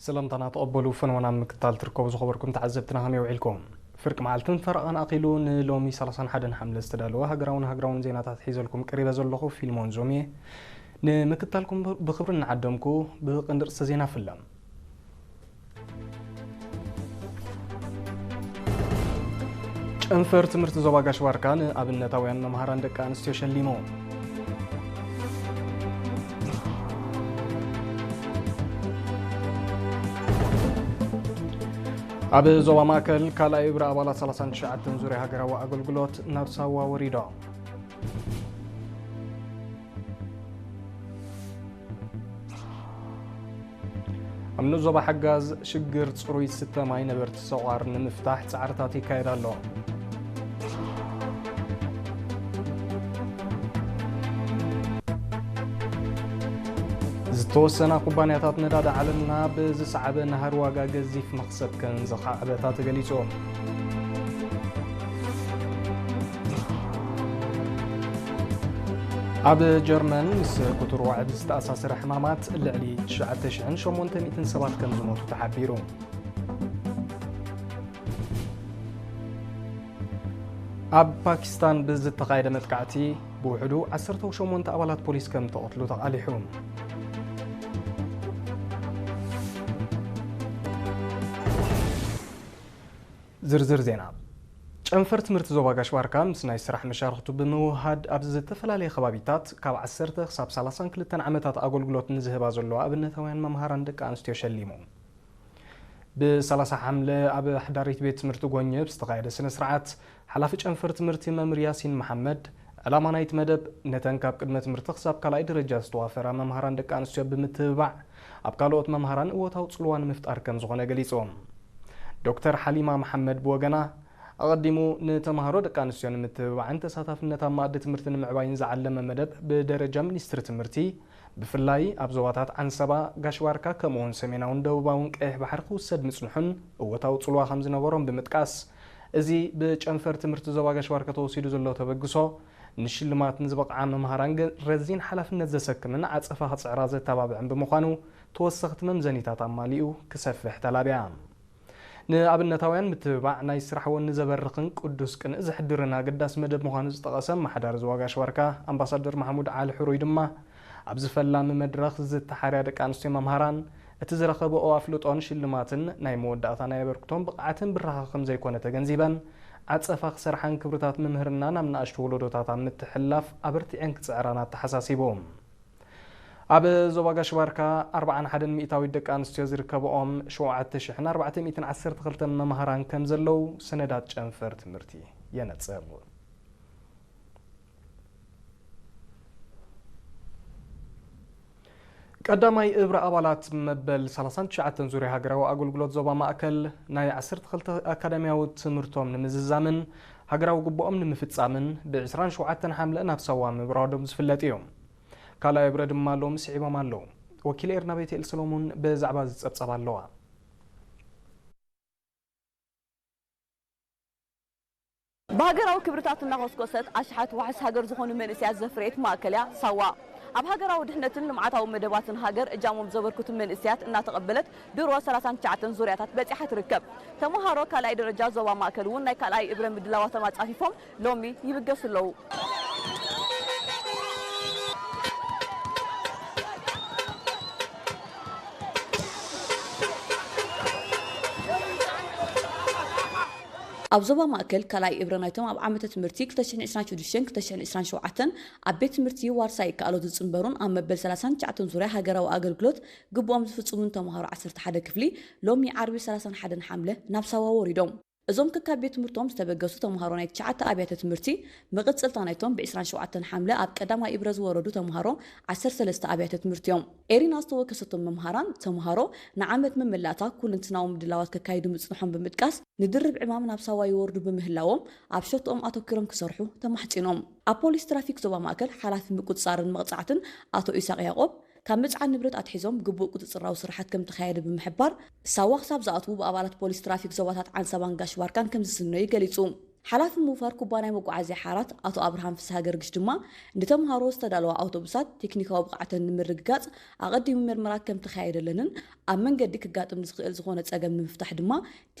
ሰላምታና ተቐበሉ፣ ፈነወና ምክታል ትርከቡ ዝኸበርኩም ተዓዘብትና ከመይ ውዒልኩም? ፍርቂ መዓልትን ፈረቓን ኣኺሉ ንሎሚ ሰላሳን ሓደን ሓምለ ዝተዳለወ ሃገራውን ሃገራውን ዜናታት ሒዘልኩም ቀሪበ ዘለኹ ፊልሞን ዞም እየ። ንምክታልኩም ብኽብሪ እናዓደምኩ ብቐንዲ ርእሰ ዜና ፍለም። ጨንፈር ትምህርቲ ዞባ ጋሽ ባርካ ንኣብነታውያን መምሃራን ደቂ ኣንስትዮ ሸሊሙ። ኣብ ዞባ ማእከል ካልኣይ እብሪ ኣባላት ሰላሳን ትሽዓተን ዙርያ ሃገራዊ ኣገልግሎት ናብ ሳዋ ወሪዶም። ኣብ ንኡስ ዞባ ሓጋዝ ሽግር ጽሩይ ዝስተ ማይ ነበርቲ ሰቋር ንምፍታሕ ጻዕርታት ይካየድ ኣሎ። ዝተወሰና ኩባንያታት ነዳዲ ዓለምና ብዝሰዓበ ናህሪ ዋጋ ገዚፍ መኽሰብ ከም ዘኻዕበታ ተገሊጹ። ኣብ ጀርመን ምስ ክቱር ዋዒ ብዝተኣሳሰረ ሕማማት ልዕሊ ትሽዓተ ሽሕን ሸሞንተ ሚእትን ሰባት ከም ዝሞቱ ተሓቢሩ። ኣብ ፓኪስታን ብዝተኻየደ መጥቃዕቲ ብውሕዱ ዓሰርተ ሸሞንተ ኣባላት ፖሊስ ከም ተቐትሉ ተቓሊሑ። ዝርዝር ዜና። ጨንፈር ትምህርቲ ዞባ ጋሽ ባርካ ምስ ናይ ስራሕ መሻርኽቱ ብምውሃድ ኣብ ዝተፈላለየ ከባቢታት ካብ ዓሰርተ ክሳብ ሰላሳን ክልተን ዓመታት ኣገልግሎት ንዝህባ ዘለዋ ኣብነታውያን መምሃራን ደቂ ኣንስትዮ ሸሊሙ። ብ30 ሓምለ ኣብ ሓዳሪት ቤት ትምህርቲ ጎኘብ ዝተኻየደ ስነ ስርዓት ሓላፊ ጨንፈር ትምህርቲ መምህር ያሲን መሓመድ፣ ዕላማ ናይቲ መደብ ነተን ካብ ቅድመ ትምህርቲ ክሳብ ካልኣይ ደረጃ ዝተዋፈራ መምሃራን ደቂ ኣንስትዮ ብምትብባዕ ኣብ ካልኦት መምሃራን እወታዊ ጽልዋ ንምፍጣር ከም ዝኾነ ገሊጹ። ዶክተር ሓሊማ መሓመድ ብወገና፣ ኣቐዲሙ ንተምሃሮ ደቂ ኣንስትዮ ንምትብባዕን ተሳታፍነት ኣብ መኣዲ ትምህርቲ ንምዕባይን ዝዓለመ መደብ ብደረጃ ሚኒስትሪ ትምህርቲ፣ ብፍላይ ኣብ ዞባታት ዓንሰባ፣ ጋሽ ባርካ፣ ከምኡውን ሰሜናውን ደቡባውን ቀይሕ ባሕሪ ክውሰድ ምጽንሑን እወታዊ ጽልዋ ከም ዝነበሮም ብምጥቃስ፣ እዚ ብጨንፈር ትምህርቲ ዞባ ጋሽ ባርካ ተወሲዱ ዘሎ ተበግሶ፣ ንሽልማት ንዝበቕዓ መምሃራን ገ-፣ ረዚን ሓላፍነት ዘሰክምን ዓጸፋ ክጽዕራ ዘተባብዕን ብምዃኑ፣ ተወሰኽቲ መምዘኒታት ኣማሊኡ ክሰፍሕ ተላብያ። ንኣብነታውያን ምትብባዕ ናይ ስራሕ ወኒ ዘበርኽን ቅዱስ ቅንኢ ዘሕድርን ኣገዳሲ መደብ ምዃኑ ዝጠቐሰ ኣመሓዳሪ ዞባ ጋሽ ባርካ ኣምባሳደር ማሕሙድ ዓሊ ሕሩይ ድማ፣ ኣብዚ ፈላሚ መድረኽ ዝተሓርያ ደቂ ኣንስትዮ መምሃራን፣ እቲ ዝረኸበኦ ኣፍልጦን ሽልማትን ናይ መወዳእታ ናይ ኣበርክቶን ብቕዓትን ብራኸ ከም ዘይኮነ ተገንዚበን፣ ዓጸፋ ክሰርሓን ክብርታት ምምህርና ናብ ንኣሽቱ ወለዶታት ኣብ ምትሕልላፍ ኣበርቲዐን ክጽዕራን ኣተሓሳሲቡ። ኣብ ዞባ ጋሽ ባርካ ኣርብዓን ሓደን ሚእታዊት ደቂ ኣንስትዮ ዝርከብኦም ሸውዓተ ሽሕን ኣርባዕተ ሚእትን ዓሰርተ ክልተን መምሃራን ከም ዘለዉ ሰነዳት ጨንፈር ትምህርቲ የነጽር። ቀዳማይ እብሪ ኣባላት መበል ሰላሳን ትሽዓተን ዙርያ ሃገራዊ ኣገልግሎት ዞባ ማእከል ናይ ዓሰርተ ክልተ ኣካዳሚያዊ ትምህርቶም ንምዝዛምን ሃገራዊ ግቡኦም ንምፍጻምን ብ ዕስራን ሸውዓተን ሓምለ ናብ ሳዋ ምብራዶም ዝፍለጥ እዩ። ካልኣይ እብረ ድማ ሎሚ ስዒቦም ኣለዉ። ወኪል ኤርና ቤትኤል ሰሎሞን ብዛዕባ እዚ ጸብጸብ ኣለዋ። ብሃገራዊ ክብርታት እናኾስኮሰት ኣሽሓት ዋሕስ ሃገር ዝኾኑ መንእሰያት ዘፍረየት ማእከል እያ ሳዋ። ኣብ ሃገራዊ ድሕነትን ልምዓታዊ መደባትን ሃገር እጃሞም ዘበርክቱ መንእሰያት እናተቐበለት ድሮ ሰላሳን ትሽዓተን ዙርያታት በጺሓ ትርከብ። ተምሃሮ ካልኣይ ደረጃ ዞባ ማእከል እውን ናይ ካልኣይ እብረ ምድላዋቶም ኣጻፊፎም ሎሚ ይብገሱ ኣለዉ። ኣብ ዞባ ማእከል ካልኣይ እብረ ናይቶም ኣብ ዓመተ ትምህርቲ ክልተ ሽሕን ዕስራን ሽዱሽተን ክልተ ሽሕን ዕስራን ሸውዓተን ኣብ ቤት ትምህርቲ ዋርሳይ ይከኣሎ ዝጽንበሩን ኣብ መበል ሰላሳን ትሽዓተን ዙርያ ሃገራዊ ኣገልግሎት ግቡኦም ዝፍጽሙን ተምሃሮ ዓሰርተ ሓደ ክፍሊ ሎሚ ዓርቢ ሰላሳን ሓደን ሓምለ ናብ ሳዋ ወሪዶም። እዞም ከካብ ቤት ትምህርቶም ዝተበገሱ ተምሃሮ ናይ ትሽዓተ ኣብያተ ትምህርቲ መቐጸልታ ናይቶም ብ ዕስራን ሸውዓተን ሓምለ ኣብ ቀዳማይ እብረ ዝወረዱ ተምሃሮ ዓሰርተ ሰለስተ ኣብያተ ትምህርቲ እዮም። ኤሪና ዝተወከሰቶም መምሃራን ተምሃሮ ንዓመት መመላእታ ኩልንትናዊ ምድላዋት ከካይዱ ምጽንሖም ብምጥቃስ፣ ንድርብ ዕማም ናብ ሳዋ ይወርዱ ብምህላዎም ኣብ ሸቶኦም ኣተኲሮም ክሰርሑ ተማሕጺኖም። ኣብ ፖሊስ ትራፊክ ዞባ ማእከል ሓላፊ ምቁጽጻርን መቕጻዕትን ኣቶ ኢሳቕ ያዕቆብ፣ ካብ ምጽዓን ንብረት ኣትሒዞም ግቡእ ቁጽጽራዊ ስራሓት ከም ተኻየደ ብምሕባር፣ ሳዋ ክሳብ ዝኣትዉ ብኣባላት ፖሊስ ትራፊክ ዞባታት ዓንሰባን ጋሽ ባርካን ከም ዝስነዩ ገሊጹ። ሓላፊ ምውፋር ኩባንያ መጓዓዝያ ሓራት ኣቶ ኣብርሃም ፍስሃ ገርግሽ ድማ፣ ንተምሃሮ ዝተዳለዋ ኣውቶቡሳት ቴክኒካዊ ብቕዓተን ንምርግጋጽ ኣቐዲሙ ምርመራ ከም ተኻየደለንን ኣብ መንገዲ ክጋጥም ንዝኽእል ዝኾነ ጸገም ንምፍታሕ ድማ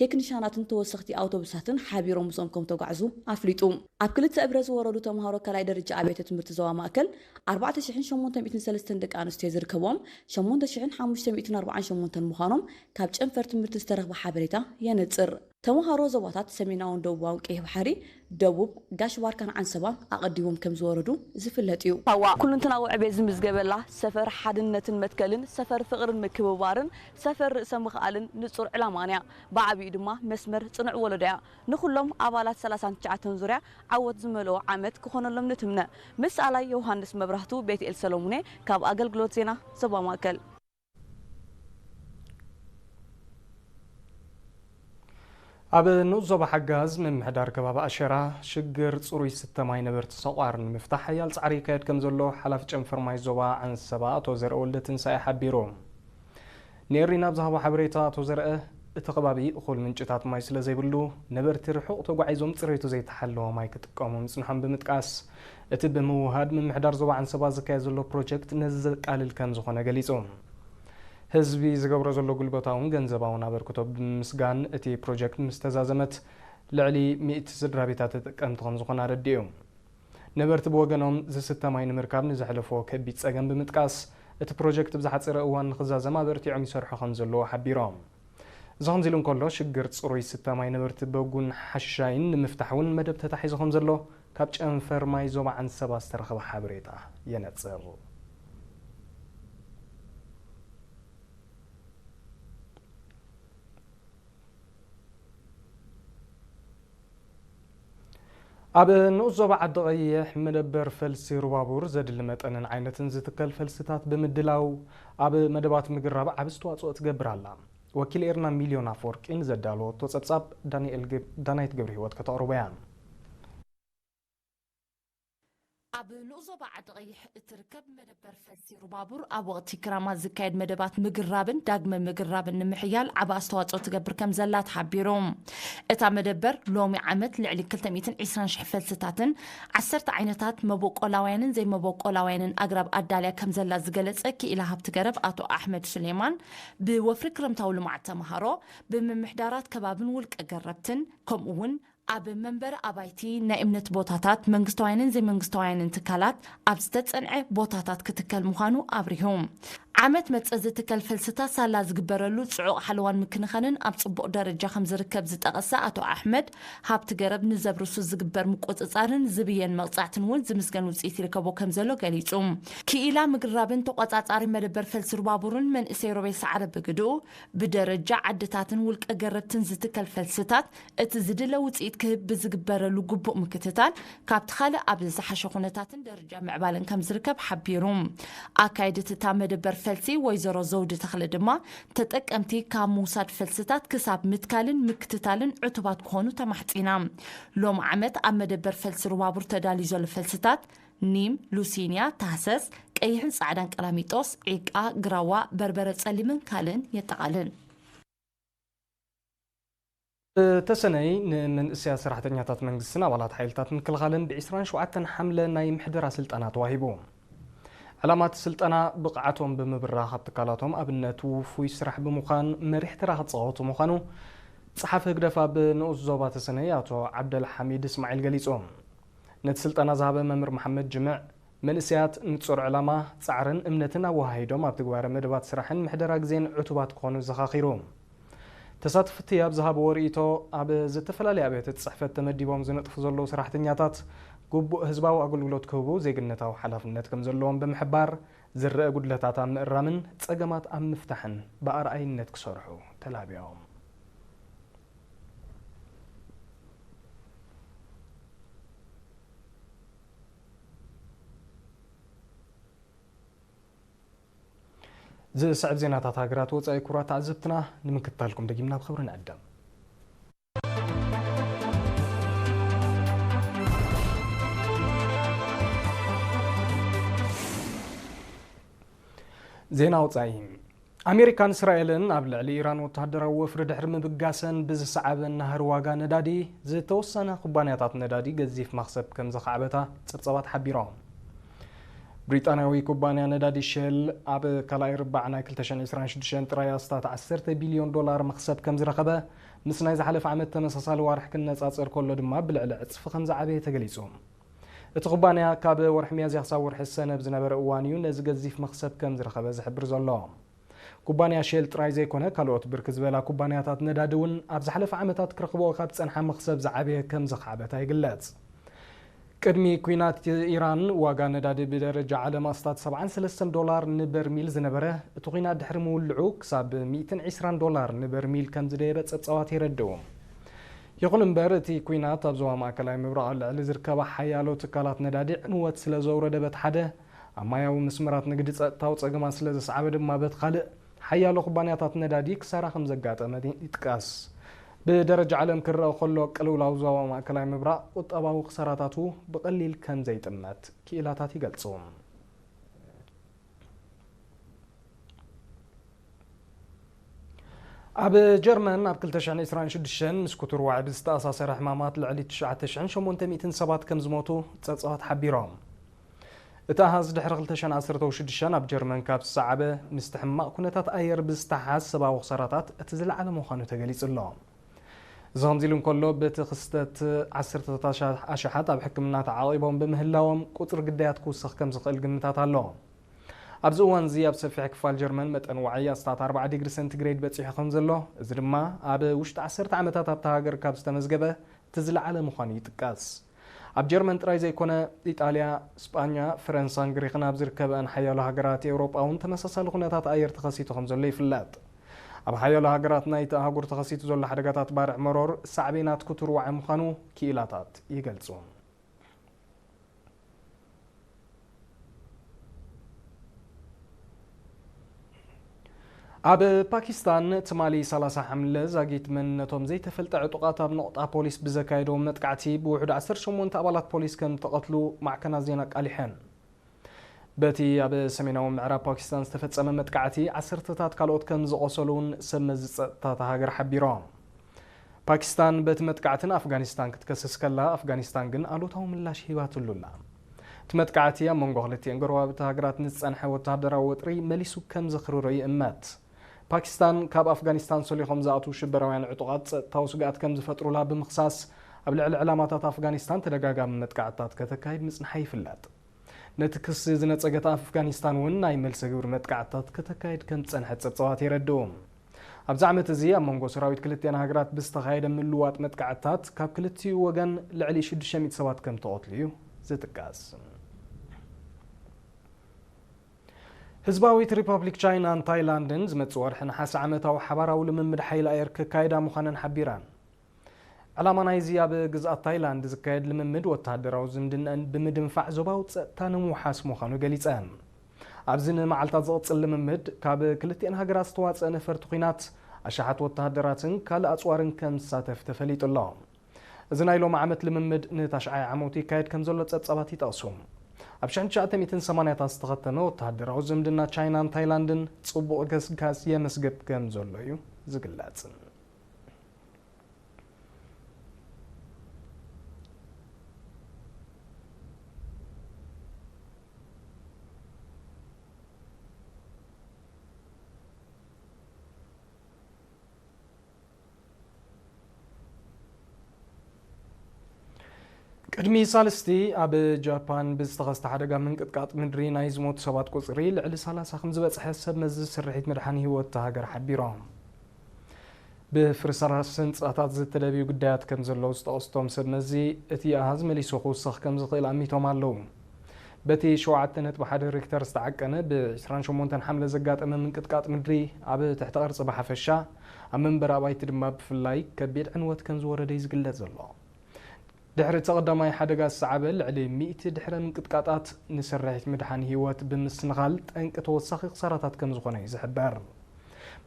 ቴክኒሻናትን ተወሰኽቲ ኣውቶቡሳትን ሓቢሮም ምስኦም ከም ተጓዕዙ ኣፍሊጡ። ኣብ ክልተ እብረ ዝወረዱ ተምሃሮ ካልኣይ ደረጃ ኣብያተ ትምህርቲ ዞባ ማእከል ኣርባዕተ ሽሕን ሸሞንተ ሚእትን ሰለስተን ደቂ ኣንስትዮ ዝርከብዎም ሸሞንተ ሽሕን ሓሙሽተ ሚእትን ኣርባዓን ሸሞንተን ምዃኖም ካብ ጨንፈር ትምህርቲ ዝተረኽበ ሓበሬታ የነጽር። ተምሃሮ ዞባታት ሰሜናውን ደቡባውን ቀይሕ ባሕሪ፣ ደቡብ፣ ጋሽ ባርካን ዓንሰባን ኣቐዲሞም ከም ዝወረዱ ዝፍለጥ እዩ። ሃዋ ኩልንትናዊ ዕቤት ዝምዝገበላ ሰፈር ሓድነትን መትከልን፣ ሰፈር ፍቕርን ምክብባርን፣ ሰፈር ርእሰ ምኽኣልን ንጹር ዕላማን እያ። ብዓቢኡ ድማ መስመር ጽኑዕ ወለዶ እያ። ንኹሎም ኣባላት ሰላሳን ትሽዓተን ዙርያ ዓወት ዝመልኦ ዓመት ክኾነሎም ንትምነ። ምስ ኣላይ ዮሃንስ መብራህቱ፣ ቤትኤል ሰሎሙኔ ካብ ኣገልግሎት ዜና ዞባ ማእከል። ኣብ ንኡስ ዞባ ሓጋዝ ምምሕዳር ከባቢ ኣሸራ ሽግር ጽሩይ ስተ ማይ ነበርቲ ሰቋር ንምፍታሕ ሓያል ጻዕሪ ይካየድ ከም ዘሎ ሓላፊ ጨንፈር ማይ ዞባ ዓንሰባ ኣቶ ዘርአ ወልደ ትንሳኤ ሓቢሩ። ንኤሪና ኣብ ዝሃቦ ሓበሬታ ኣቶ ዘርአ፣ እቲ ከባቢ እኹል ምንጭታት ማይ ስለ ዘይብሉ ነበርቲ ርሑቕ ተጓዒዞም ጽሬቱ ዘይተሓለወ ማይ ክጥቀሙ ምጽንሖም ብምጥቃስ፣ እቲ ብምውሃድ ምምሕዳር ዞባ ዓንሰባ ዝካየድ ዘሎ ፕሮጀክት ነዚ ዘቃልል ከም ዝኾነ ገሊጹ። ህዝቢ ዝገብሮ ዘሎ ጉልበታውን ገንዘባውን ኣበርክቶ ብምምስጋን፣ እቲ ፕሮጀክት ምስ ተዛዘመት ልዕሊ ሚእቲ ስድራ ቤታት ተጠቀምቲ ከም ዝኾነ ኣረዲኡ። ነበርቲ ብወገኖም ዝስተ ማይ ንምርካብ ንዘሕለፍዎ ከቢድ ጸገም ብምጥቃስ፣ እቲ ፕሮጀክት ብዝሓጸረ እዋን ንኽዛዘም ኣበርቲዖም ይሰርሑ ከም ዘለዉ ሓቢሮም። እዚ ከምዚ ኢሉ እንከሎ፣ ሽግር ጽሩይ ስተ ማይ ነበርቲ በጉን ሓሽሻይን ንምፍታሕ እውን መደብ ተታሒዙ ከም ዘሎ ካብ ጨንፈር ማይ ዞባ ዓንሰባ ዝተረኸበ ሓበሬታ የነጽር። ኣብ ንኡስ ዞባ ዓዲ ቀይሕ መደበር ፈልሲ ሩባቡር ዘድሊ መጠንን ዓይነትን ዝትከል ፈልስታት ብምድላው ኣብ መደባት ምግራብ ዓቢ ኣስተዋጽኦ ትገብር ኣላ። ወኪል ኤርና ሚልዮን ኣፈወርቂ ንዘዳለወቶ ጸብጻብ ዳንኤል ግብ-፣ ዳናይት ገብረ ህይወት ከተቕርቦ እያ። ኣብ ንኡስ ዞባ ዓዲ ቀይሕ እትርከብ መደበር ፈልሲ ሩባቡር ኣብ ወቕቲ ክራማት ዝካየድ መደባት ምግራብን ዳግመ ምግራብን ንምሕያል ዓቢ ኣስተዋጽኦ ትገብር ከም ዘላ ተሓቢሩ። እታ መደበር ሎሚ ዓመት ልዕሊ ክልተ ሚእትን ዕስራን ሽሕ ፈልስታትን ዓሰርተ ዓይነታት መበቆላውያንን ዘይመበቆላውያንን ኣግራብ ኣዳልያ ከም ዘላ ዝገለጸ ክኢላ ሃብቲ ገረብ ኣቶ ኣሕመድ ሱሌማን፣ ብወፍሪ ክረምታዊ ልምዓት ተምሃሮ፣ ብምምሕዳራት ከባብን ውልቀ ገረብትን፣ ከምኡ እውን ኣብ መንበሪ ኣባይቲ፣ ናይ እምነት ቦታታት፣ መንግስታውያንን ዘይመንግስታውያንን ትካላት ኣብ ዝተጸንዐ ቦታታት ክትከል ምዃኑ ኣብሪሁ። ዓመት መጸ ዝትከል ፈልስታት ሳላ ዝግበረሉ ጽዑቕ ሓለዋን ምክንኻንን ኣብ ጽቡቕ ደረጃ ከም ዝርከብ ዝጠቐሰ ኣቶ ኣሕመድ፣ ሃብቲ ገረብ ንዘብርሱ ዝግበር ምቁጽጻርን ዝብየን መቕጻዕትን እውን ዝምስገን ውጽኢት ይርከቦ ከም ዘሎ ገሊጹ። ክኢላ ምግራብን ተቖጻጻሪ መደበር ፈልሲ ሩባቡርን መንእሰይ ሮቤል ሰዓረ ብግድኡ፣ ብደረጃ ዓድታትን ውልቀ ገረብትን ዝትከል ፈልስታት እቲ ዝድለ ውጽኢት ክህብ ብዝግበረሉ ግቡእ ምክትታል፣ ካብቲ ካልእ ኣብ ዝሓሸ ኩነታትን ደረጃ ምዕባለን ከም ዝርከብ ሓቢሩ። ኣካይድት እታ መደበር ፈልሲ ወይዘሮ ዘውዲ ተኽለ ድማ፣ ተጠቀምቲ ካብ ምውሳድ ፈልስታት ክሳብ ምትካልን ምክትታልን ዕቱባት ክኾኑ ተማሕጺና። ሎም ዓመት ኣብ መደበር ፈልሲ ሩባቡር ተዳልዩ ዘሎ ፈልስታት ኒም፣ ሉሲንያ፣ ታህሰስ፣ ቀይሕን ጻዕዳን ቀላሚጦስ፣ ዒቃ፣ ግራዋ፣ በርበረ ጸሊምን ካልእን የጠቓልል። ተሰነይ ንመንእሰያት ሰራሕተኛታት መንግስትን ኣባላት ሓይልታት ምክልኻልን ብ ዕስራን ሸውዓተን ሓምለ ናይ ምሕደራ ስልጠና ተዋሂቡ። ዕላማ እቲ ስልጠና ብቕዓቶም ብምብራኽ ኣብ ትካላቶም ኣብነት ውፉይ ስራሕ ብምዃን መሪሕ ተራ ክጻወቱ ምዃኑ ጸሓፊ ህግደፍ ኣብ ንኡስ ዞባ ተሰነይ ኣቶ ዓብደል ሓሚድ እስማዒል ገሊጹ። ነቲ ስልጠና ዝሃበ መምህር መሓመድ ጅምዕ፣ መንእሰያት ንጹር ዕላማ፣ ጻዕርን እምነትን ኣወሃሂዶም ኣብ ትግባረ መደባት ስራሕን ምሕደራ ግዜን ዕቱባት ክኾኑ ዘኻኺሩ። ተሳተፍቲ ኣብ ዝሃብዎ ርእይቶ፣ ኣብ ዝተፈላለዩ ኣብያተ ጽሕፈት ተመዲቦም ዝነጥፉ ዘለዉ ሰራሕተኛታት ግቡእ ህዝባዊ ኣገልግሎት ክህቡ ዜግነታዊ ሓላፍነት ከም ዘለዎም ብምሕባር፣ ዝረአ ጉድለታት ኣብ ምእራምን ጸገማት ኣብ ምፍታሕን ብኣርኣይነት ክሰርሑ ተላብዮም። ዝስዕብ ዜናታት ሃገራት ወጻኢ ክቡራት ተዓዘብትና ንምክትታልኩም ደጊምና ብኽብሪ ንዕደም። ዜና ወጻኢ። ኣሜሪካን እስራኤልን ኣብ ልዕሊ ኢራን ወተሃደራዊ ወፍሪ ድሕሪ ምብጋሰን ብዝሰዓበ ናህሪ ዋጋ ነዳዲ፣ ዝተወሰነ ኩባንያታት ነዳዲ ገዚፍ መኽሰብ ከም ዘኻዕበታ ጸብጻባት ሓቢሮም። ብሪጣንያዊ ኩባንያ ነዳዲ ሼል ኣብ ካልኣይ ርባዕ ናይ ክልተ ሽሕን ዕስራን ሽዱሽተን ጥራይ ኣስታት ዓሰርተ ቢልዮን ዶላር መኽሰብ ከም ዝረኸበ፣ ምስ ናይ ዝሓለፈ ዓመት ተመሳሳሊ ዋርሕ ክነጻጸር ከሎ ድማ ብልዕሊ ዕጽፊ ከም ዝዓበየ ተገሊጹ። እቲ ኩባንያ ካብ ወርሒ ሚያዝያ ክሳብ ወርሒ ሰነ ኣብ ዝነበረ እዋን እዩ ነዚ ገዚፍ መኽሰብ ከም ዝረኸበ ዝሕብር ዘሎ። ኩባንያ ሼል ጥራይ ዘይኮነ፣ ካልኦት ብርክ ዝበላ ኩባንያታት ነዳዲ እውን ኣብ ዝሓለፈ ዓመታት ክረኽብኦ ካብ ዝጸንሓ መኽሰብ ዝዓበየ ከም ዘኻዕበታ ይግለጽ። ቅድሚ ኲናት ኢራን ዋጋ ነዳዲ ብደረጃ ዓለም ኣስታት ሰብዓን ሰለስተን ዶላር ንበርሚል ዝነበረ፣ እቲ ኲናት ድሕሪ ምውልዑ ክሳብ ሚእትን ዕስራን ዶላር ንበርሚል ከም ዝደየበ ጸብጻባት የረድኡ። ይኹን እምበር፣ እቲ ኲናት ኣብ ዞባ ማእከላይ ምብራቕ ኣብ ልዕሊ ዝርከባ ሓያሎ ትካላት ነዳዲ ዕንወት ስለ ዘውረደ በቲ ሓደ፣ ኣብ ማያዊ መስመራት ንግዲ ጸጥታዊ ጸገማት ስለ ዘስዓበ ድማ በቲ ካልእ፣ ሓያሎ ኩባንያታት ነዳዲ ክሳራ ከም ዘጋጠመ ይጥቀስ። ብደረጃ ዓለም ክረአ ከሎ፣ ቅልውላው ዞባ ማእከላይ ምብራቕ ቁጠባዊ ክሳራታቱ ብቐሊል ከም ዘይጥመት ክኢላታት ይገልጹ። ኣብ ጀርመን ኣብ ክልተ ሽሕን ዕስራን ሽዱሽተን ምስ ክቱር ዋዒ ብዝተኣሳሰረ ሕማማት ልዕሊ ትሽዓተ ሽሕን ሸሞንተ ሚእትን ሰባት ከም ዝሞቱ ጸብጻባት ሓቢሮም። እቲ ኣሃዝ ድሕሪ ክልተ ሽሕን ዓሰርተ ሽዱሽተን ኣብ ጀርመን ካብ ዝሰዓበ፣ ምስቲ ሕማቕ ኩነታት ኣየር ብዝተሓዝ ሰብኣዊ ክሳራታት እቲ ዝለዓለ ምዃኑ ተገሊጹ ኣሎ። እዚ ከምዚ ኢሉ እንከሎ፣ በቲ ክስተት ዓሰርተታት ኣሻ-፣ ኣሽሓት ኣብ ሕክምና ተዓቒቦም ብምህላዎም፣ ቁጽሪ ግዳያት ክውስኽ ከም ዝኽእል ግምታት ኣሎ። ኣብዚ እዋን እዚ ኣብ ሰፊሕ ክፋል ጀርመን መጠን ዋዒ ኣስታት ኣርብዓ ዲግሪ ሰንቲግሬድ በጺሑ ከም ዘሎ፣ እዚ ድማ ኣብ ውሽጢ ዓሰርተ ዓመታት ኣብታ ሃገር ካብ ዝተመዝገበ እቲ ዝለዓለ ምዃኑ ይጥቀስ። ኣብ ጀርመን ጥራይ ዘይኮነ፣ ኢጣልያ፣ ስጳኛ፣ ፈረንሳን ግሪኽን ኣብ ዝርከበኣን ሓያሎ ሃገራት ኤውሮጳ እውን ተመሳሳሊ ኩነታት ኣየር ተኸሲቱ ከም ዘሎ ይፍለጥ። ኣብ ሓያሎ ሃገራት ናይቲ ኣህጉር ተኸሲቱ ዘሎ ሓደጋታት ባርዕ መሮር ሳዕቤናት ክቱር ዋዒ ምዃኑ ክኢላታት ይገልጹ። ኣብ ፓኪስታን ትማሊ ሰላሳ ሓምለ ዛጊት መንነቶም ዘይተፈልጠ ዕጡቓት ኣብ ነቑጣ ፖሊስ ብዘካየደዎ መጥቃዕቲ ብውሑድ ዓሰርተ ሸሞንተ ኣባላት ፖሊስ ከም ተቐትሉ ማዕከናት ዜና ኣቃሊሐን። በቲ ኣብ ሰሜናዊ ምዕራብ ፓኪስታን ዝተፈጸመ መጥቃዕቲ፣ ዓሰርተታት ካልኦት ከም ዝቖሰሉ እውን ሰብ መዚ ጸጥታ እታ ሃገር ሓቢሮም። ፓኪስታን በቲ መጥቃዕቲ ንኣፍጋኒስታን ክትከስስ ከላ፣ ኣፍጋኒስታን ግን ኣሉታዊ ምላሽ ሂባትሉ ኣላ። እቲ መጥቃዕቲ ኣብ መንጎ ክልቲኤን ጎረባብቲ ሃገራት ንዝጸንሐ ወተሃደራዊ ወጥሪ መሊሱ ከም ዘኽርሮ ይእመት። ፓኪስታን ካብ ኣፍጋኒስታን ሰሊኾም ዝኣትዉ ሽበራውያን ዕጡቓት ጸጥታዊ ስግኣት ከም ዝፈጥሩላ ብምኽሳስ፣ ኣብ ልዕሊ ዕላማታት ኣፍጋኒስታን ተደጋጋሚ መጥቃዕትታት ከተካይድ ምጽንሓ ይፍለጥ። ነቲ ክሲ ዝነጸገት ኣፍጋኒስታን እውን ናይ መልሰ ግብሪ መጥቃዕትታት ከተካይድ ከም ዝጸንሐት ጸብጻባት የረድኡ። ኣብዚ ዓመት እዚ ኣብ መንጎ ሰራዊት ክልቲኣን ሃገራት ብዝተኻየደ ምልውዋጥ መጥቃዕትታት ካብ ክልቲኡ ወገን ልዕሊ ሽዱሽተ ሚእቲ ሰባት ከም ተቐትሉ እዩ ዝጥቀስ። ህዝባዊት ሪፓብሊክ ቻይናን ታይላንድን ዝመጽእ ወርሒ ነሓሰ ዓመታዊ ሓባራዊ ልምምድ ሓይሊ ኣየር ከካይዳ ምዃነን ሓቢረን። ዕላማ ናይዚ ኣብ ግዝኣት ታይላንድ ዝካየድ ልምምድ ወተሃደራዊ ዝምድናን ብምድንፋዕ ዞባዊ ጸጥታ ንምውሓስ ምዃኑ ገሊጸን። ኣብዚ ንመዓልታት ዝቕጽል ልምምድ ካብ ክልቲኤን ሃገራት ዝተዋጸአ ነፈርቲ ኲናት፣ ኣሽሓት ወተሃደራትን ካልእ ኣጽዋርን ከም ዝሳተፍ ተፈሊጡ ኣሎ። እዚ ናይ ሎሚ ዓመት ልምምድ ንታሽዓይ ዓመቱ ይካየድ ከም ዘሎ ጸብጻባት ይጠቕሱ። ኣብ ሽሕን ትሽዓተ ሚእትን ሰማንያታት ዝተኸተመ ወተሃደራዊ ዝምድና ቻይናን ታይላንድን ጽቡቕ ገስጋስ የመስግብ ከም ዘሎ እዩ ዝግለጽ። ቅድሚ ሳልስቲ ኣብ ጃፓን ብዝተኸስተ ሓደጋ ምንቅጥቃጥ ምድሪ ናይ ዝሞቱ ሰባት ቁጽሪ ልዕሊ ሰላሳ ከም ዝበጽሐ ሰብ መዚ ስርሒት ምድሓን ህይወት እታ ሃገር ሓቢሮም። ብፍርስራስ ህንጻታት ዝተደብዩ ግዳያት ከም ዘለዉ ዝጠቐሱ እቶም ሰብ መዚ፣ እቲ ኣሃዝ መሊሱ ክውስኽ ከም ዝኽእል ኣሚቶም ኣለዉ። በቲ ሸውዓተ ነጥቢ ሓደ ሪክተር ዝተዓቀነ ብ ዕስራን ሸሞንተን ሓምለ ዘጋጠመ ምንቅጥቃጥ ምድሪ ኣብ ትሕቲ ቅርጺ ብሓፈሻ፣ ኣብ መንበሪ ኣባይቲ ድማ ብፍላይ ከቢድ ዕንወት ከም ዝወረደ እዩ ዝግለጽ ዘሎ። ድሕሪ እቲ ቀዳማይ ሓደጋ ዝሰዓበ ልዕሊ ሚእቲ ድሕረ ምንቅጥቃጣት ንስርሒት ምድሓን ህይወት ብምስንኻል ጠንቂ ተወሳኺ ክሳራታት ከም ዝኾነ እዩ ዝሕበር።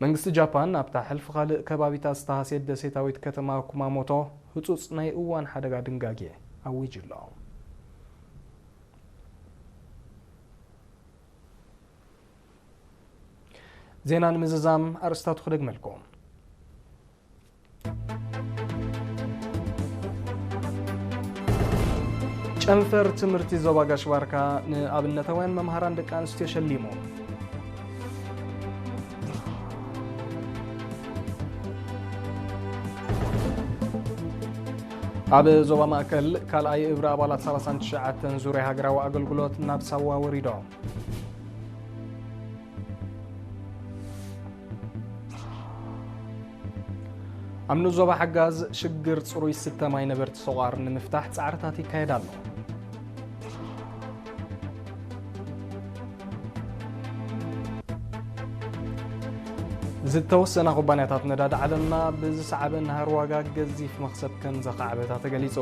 መንግስቲ ጃፓን ኣብታ ሕልፊ ካልእ ከባቢታት ዝተሃስየት ደሴታዊት ከተማ ኩማሞቶ ህጹጽ ናይ እዋን ሓደጋ ድንጋጌ ኣዊጁ ኣሎ። ዜና ንምዝዛም ኣርእስታቱ ክደግመልኩም። ጨንፈር ትምህርቲ ዞባ ጋሽ ባርካ ንኣብነታውያን መምሃራን ደቂ ኣንስትዮ ሸሊሙ። ኣብ ዞባ ማእከል ካልኣይ እብሪ ኣባላት ሰላሳን ትሽዓተን ዙርያ ሃገራዊ ኣገልግሎት ናብ ሳዋ ወሪዶም። ኣብ ንኡስ ዞባ ሓጋዝ ሽግር ጽሩይ ስተ ማይ ነበርቲ ሰቋር ንምፍታሕ ጻዕርታት ይካየድ ኣሎ። ዝተወሰና ኩባንያታት ነዳዲ ዓለምና ብዝሰዓበ ናህሪ ዋጋ ገዚፍ መኽሰብ ከም ዘኻዕበታ ተገሊጹ።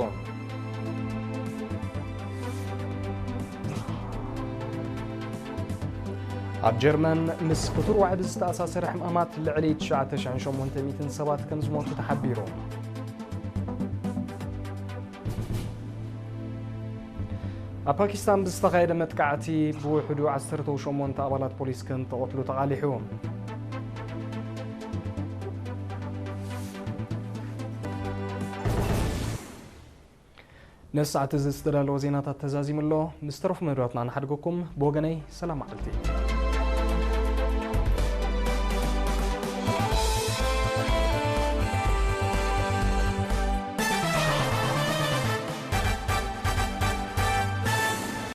ኣብ ጀርመን ምስ ክቱር ዋዕቢ ዝተኣሳሰረ ሕማማት ልዕሊ ትሽዓተ ሽሕን ሸሞንተ ሚእትን ሰባት ከም ዝሞቱ ተሓቢሩ። ኣብ ፓኪስታን ብዝተኻየደ መጥቃዕቲ ብውሕዱ ዓሰርተ ሸሞንተ ኣባላት ፖሊስ ከም ተቐትሉ ተቓሊሑ። ነዚ ሰዓት እዚ ዝተዳለወ ዜናታት ተዛዚሙ ኣሎ። ምስ ተረፉ መደባትና ንሓድገኩም። ብወገነይ ሰላም መዓልቲ።